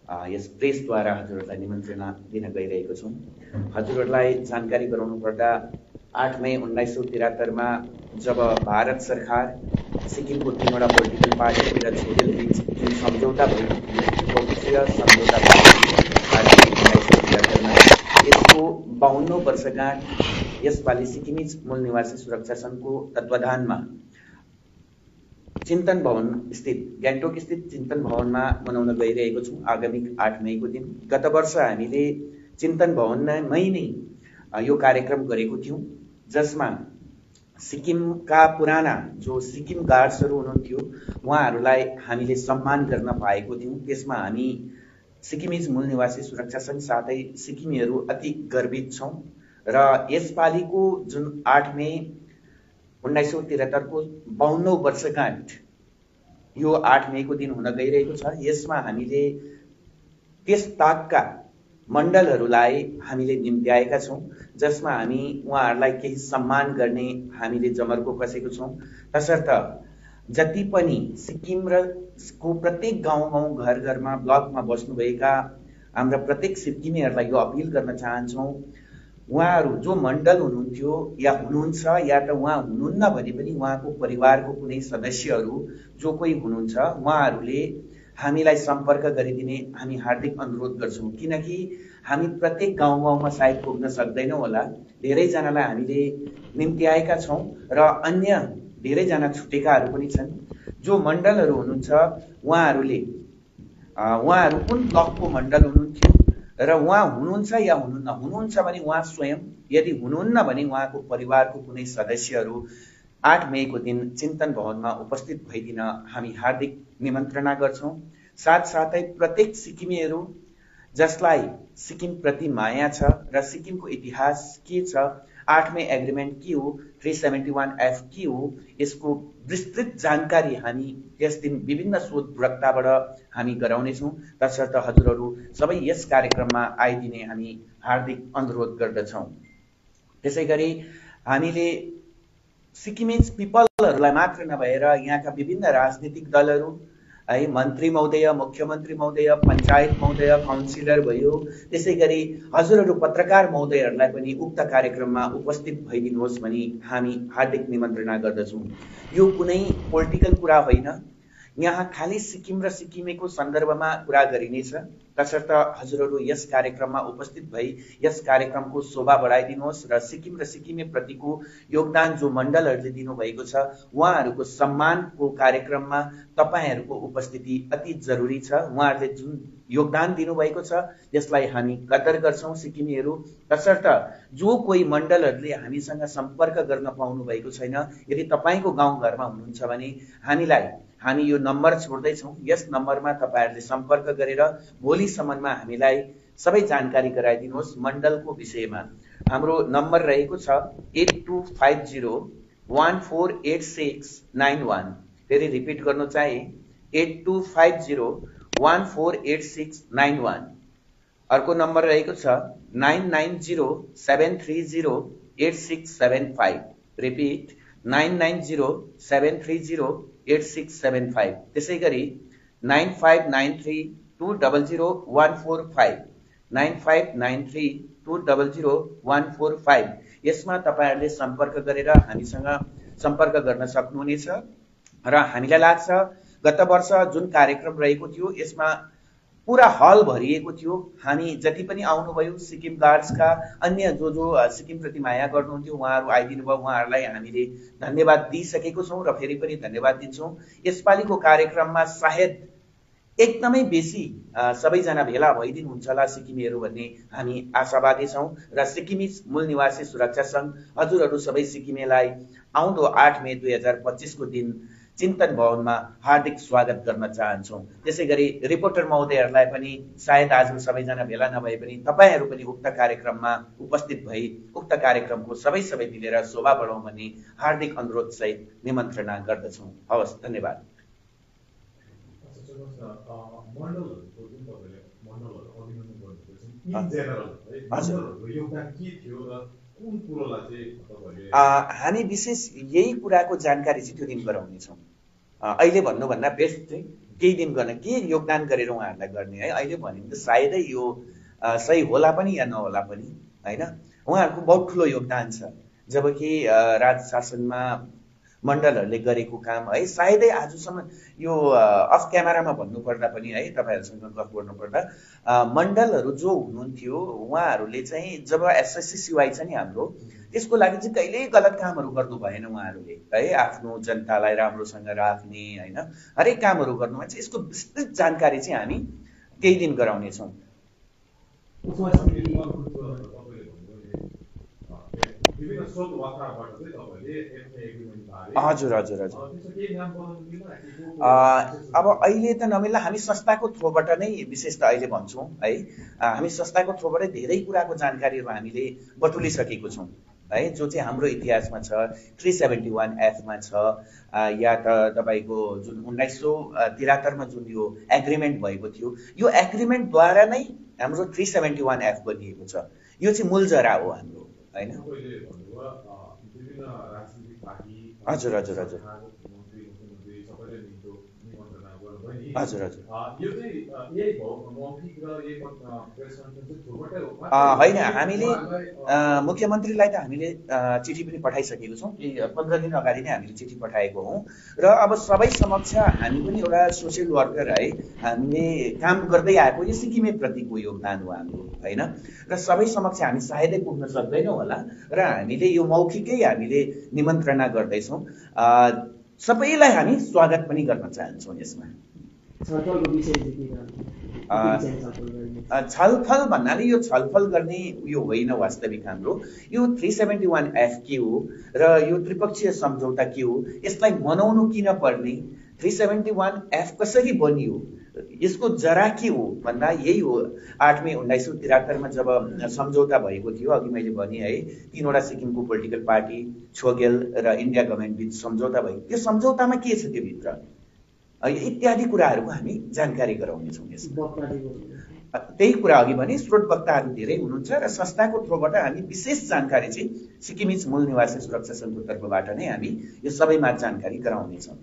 यस प्रेसद्वारा हजुरहरूलाई निमन्त्रणा दिन गइरहेको छौँ। हजुरहरूलाई जानकारी गराउनु पर्दा 8 मई 1973 जब भारत सरकार सिक्किमको 3वटा पोलिटिकल पार्टी र छेउदेल बीच जुन सम्झौता भएको थियो, त्रिपक्षीय सम्झौता भएको थियो 1973 यसको 52औं वर्षगाँठ यसपालि सिक्किमिज मूल निवासी सुरक्षा सङ्घको तत्वाधानमा चिन्तन भवन स्थित गान्तोक स्थित चिन्तन भवनमा मनाउन गइरहेको छौँ आगामी 8 मईको दिन। गत वर्ष हामीले चिन्तन भवनमै नै यो कार्यक्रम गरेको थियौँ, जसमा सिक्किमका पुराना जो सिक्किम गार्ड्सहरू हुनुहुन्थ्यो उहाँहरूलाई हामीले सम्मान गर्न पाएको थियौँ। त्यसमा हामी सिक्किमिज मूल निवासी सुरक्षा सङ्घ साथै सिक्किमेहरू अति गर्वित छौँ र यसपालिको जुन 8 मई 1973 को 52औं वर्षगाँठ यो 8 मईको दिन हुन गइरहेको छ। यसमा हामीले त्यस ताकका मण्डलहरूलाई हामीले निम्त्याएका छौँ, जसमा हामी उहाँहरूलाई केही सम्मान गर्ने हामीले जमर्को कसेको छौँ। तसर्थ जति पनि सिक्किम र को प्रत्येक गाउँ घर घरमा ब्लकमा बस्नुभएका हाम्रा प्रत्येक सिक्किमेहरूलाई यो अपिल गर्न चाहन्छौँ, उहाँहरू जो मण्डल हुनुहुन्थ्यो या हुनुहुन्छ या त उहाँ हुनुहुन्न भने पनि उहाँको परिवारको कुनै सदस्यहरू जो कोही हुनुहुन्छ उहाँहरूले हामीलाई सम्पर्क गरिदिने हामी हार्दिक अनुरोध गर्छौँ। किनकि हामी प्रत्येक गाउँमा सायद पुग्न सक्दैनौँ होला, धेरैजनालाई हामीले निम्त्याएका छौँ र अन्य धेरैजना छुटेकाहरू पनि छन्। जो मण्डलहरू हुनुहुन्छ उहाँहरू कुन ब्लकको मण्डल हुनुहुन्थ्यो र उहाँ हुनुहुन्छ या हुनुहुन्न, हुनुहुन्छ भने उहाँ स्वयं, यदि हुनुहुन्न भने उहाँको परिवारको कुनै सदस्यहरू 8 मईको दिन चिन्तन भवनमा उपस्थित भइदिन हामी हार्दिक निमन्त्रणा गर्छौँ। साथसाथै प्रत्येक सिक्किमेहरू जसलाई सिक्किम प्रति माया छ र सिक्किमको इतिहास के छ, 8 मई एग्रिमेन्ट के हो, 371F के हो, यसको विस्तृत जानकारी हामी त्यस दिन विभिन्न स्रोतबाट हामी गराउनेछौँ। तसर्थ हजुरहरू सबै यस कार्यक्रममा आइदिने हामी हार्दिक अनुरोध गर्दछौँ। त्यसैगरी हामीले सिक्किमिज पिपलहरूलाई मात्र नभएर यहाँका विभिन्न राजनीतिक दलहरू है, मन्त्री महोदय, मुख्यमन्त्री महोदय, पञ्चायत महोदय, काउन्सिलर भयो, त्यसैगरी हजुरहरू पत्रकार महोदयहरूलाई पनि उक्त कार्यक्रममा उपस्थित भइदिनुहोस् भनी हामी हार्दिक निमन्त्रणा गर्दछौँ। यो कुनै पोलिटिकल कुरा होइन, यहाँ खाली सिक्किम र सिक्किमेको सन्दर्भमा कुरा गरिनेछ। तसर्थ हजुरहरू यस कार्यक्रममा उपस्थित भई यस कार्यक्रमको शोभा बढाइदिनुहोस् र सिक्किमे प्रतिको योगदान जो मण्डलहरूले दिनुभएको छ उहाँहरूको सम्मानको कार्यक्रममा तपाईहरूको उपस्थिति अति जरुरी छ। उहाँहरूले जुन योगदान दिनुभएको छ यसलाई हामी कदर गर्छौँ सिक्किमेहरू। तसर्थ जो कोही मण्डलहरूले हामीसँग सम्पर्क गर्न पाउनु भएको छैन, यदि तपाईको गाउँघरमा हुनुहुन्छ भने हामी यो नम्बर छोड्दैछौँ, यस नम्बरमा तपाईहरूले सम्पर्क गरेर भोलिसम्ममा हामीलाई सबै जानकारी गराइदिनुहोस् मण्डलको विषयमा। हाम्रो नम्बर रहेको छ 8250148691। फेरि रिपिट गर्नु चाहे 8250148691। अर्को नम्बर रहेको छ 9907308675। रिपिट 9907308675। त्यसैगरी 9593200145 9593200145 यसमा तपाईहरुले सम्पर्क गरेर हामीसँग सम्पर्क गर्न सक्नुहुनेछ। र हामीलाई लाग्छ गत वर्ष जुन कार्यक्रम रहेको थियो यसमा पूरा हल भरिएको थियो। हामी जति पनि आउनुभयो सिक्किम गार्ड्सका अन्य जो सिक्किम प्रति माया गर्नुहुन्थ्यो उहाँहरू आइदिनु भयो, उहाँहरूलाई हामीले धन्यवाद दिइसकेको छौँ र फेरि पनि धन्यवाद दिन्छौँ। यसपालिको कार्यक्रममा सायद एकदमै बेसी सबैजना भेला भइदिनुहुन्छ होला सिक्किमेहरू भन्ने हामी आशावादी छौँ र सिक्किमिज मूल निवासी सुरक्षा सङ्घ हजुरहरू सबै सिक्किमेलाई आउँदो 8 मई 2025 को दिन चिन्तन भवनमा हार्दिक स्वागत गर्न चाहन्छौँ। त्यसैगरी रिपोर्टर महोदयहरूलाई पनि सायद आज सबैजना भेला नभए पनि तपाईहरू पनि उक्त कार्यक्रममा उपस्थित भई उक्त कार्यक्रमको सबै मिलेर शोभा बढाउँ भन्ने हार्दिक अनुरोध सहित निमन्त्रणा गर्दछौँ। हवस्, धन्यवाद। हामी विशेष यही कुराको जानकारी चाहिँ त्यो दिन गराउनेछौँ। अहिले भन्नुभन्दा बेस्ट चाहिँ केही दिन गर्न के योगदान गरेर उहाँहरूलाई गर्ने है अहिले भन्यो भने त सायदै यो सही होला पनि या नहोला पनि हैन उहाँहरूको बहुत ठुलो योगदान छ जबकि राज शासनमा मण्डलहरूले गरेको काम है सायदै आजसम्म यो अफ क्यामेरामा भन्नुपर्दा पनि है तपाईहरुसँग गफ गर्नुपर्दा मण्डलहरू जो हुनुहुन्थ्यो उहाँहरूले चाहिँ जब एसएससी छ नि हाम्रो त्यसको लागि चाहिँ कहिल्यै गलत कामहरू गर्नु भएन उहाँहरूले है आफ्नो जनतालाई राम्रोसँग राख्ने हैन हरेक कामहरू गर्नुमा चाहिँ यसको विस्तृत जानकारी चाहिँ हामी केही दिन गराउने छौं हजुर हजुर हजुर अब अहिले त नमिल्ला हामी संस्थाको थ्रोबाट नै विशेष त अहिले भन्छौं है हामी संस्थाको थ्रोबाटै धेरै कुराको जानकारीहरू हामीले बटुलिसकेको छौं है जो चाहिँ हाम्रो इतिहासमा छ 371 एफ मा छ या त तपाईको जुन 1973 मा जुन यो एग्रीमेन्ट भएको थियो यो एग्रीमेन्ट द्वारा नै हाम्रो 371 एफ बनिएको छ यो चाहिँ मूल जरा हो हाम्रो हैन हजुर हजुर हजुर हजुर हजुर होइन हामीले मुख्यमन्त्रीलाई त हामीले चिठी पनि पठाइसकेको छौं 15 दिन अगाडि नै हामीले चिठी पठाएको हौं र अब सबै समक्ष हामी पनि एउटा सोशल वर्कर है हामीले काम गर्दै आएको यो सिक्किमे प्रतिको योगदान हो हाम्रो हैन र सबै समक्ष हामी सायदै पुग्न सक्दैनौं होला र हामीले यो मौखिकै हामीले निमन्त्रणा गर्दै छौं सबैलाई हामी स्वागत पनि गर्न चाहन्छौं यसमा छलफल भन्नाले यो छलफल गर्ने यो होइन वास्तविक हाम्रो यो 371 एफ के हो र यो त्रिपक्षीय सम्झौता के हो यसलाई मनाउनु किन पर्ने 371 एफ कसरी बनियो यसको जरा के हो भन्दा यही हो 8 मे 1973 मा जब सम्झौता भएको थियो अघि मैले भने है तीनवटा सिक्किमको पोलिटिकल पार्टी छोगेल र इन्डिया गभर्नमेन्ट बीच सम्झौता भयो त्यो सम्झौतामा के छ त्यो भित्र इत्यादि कुराहरूको हामी जानकारी गराउने छौं यसमा त्यही कुरा अघि भने स्रोत वक्ताहरू धेरै हुनुहुन्छ र संस्थाको थ्रोबाट हामी विशेष जानकारी चाहिँ सिक्किमिज मूल निवासी सुरक्षा संघको तर्फबाट नै हामी यो सबैमा जानकारी गराउने छौं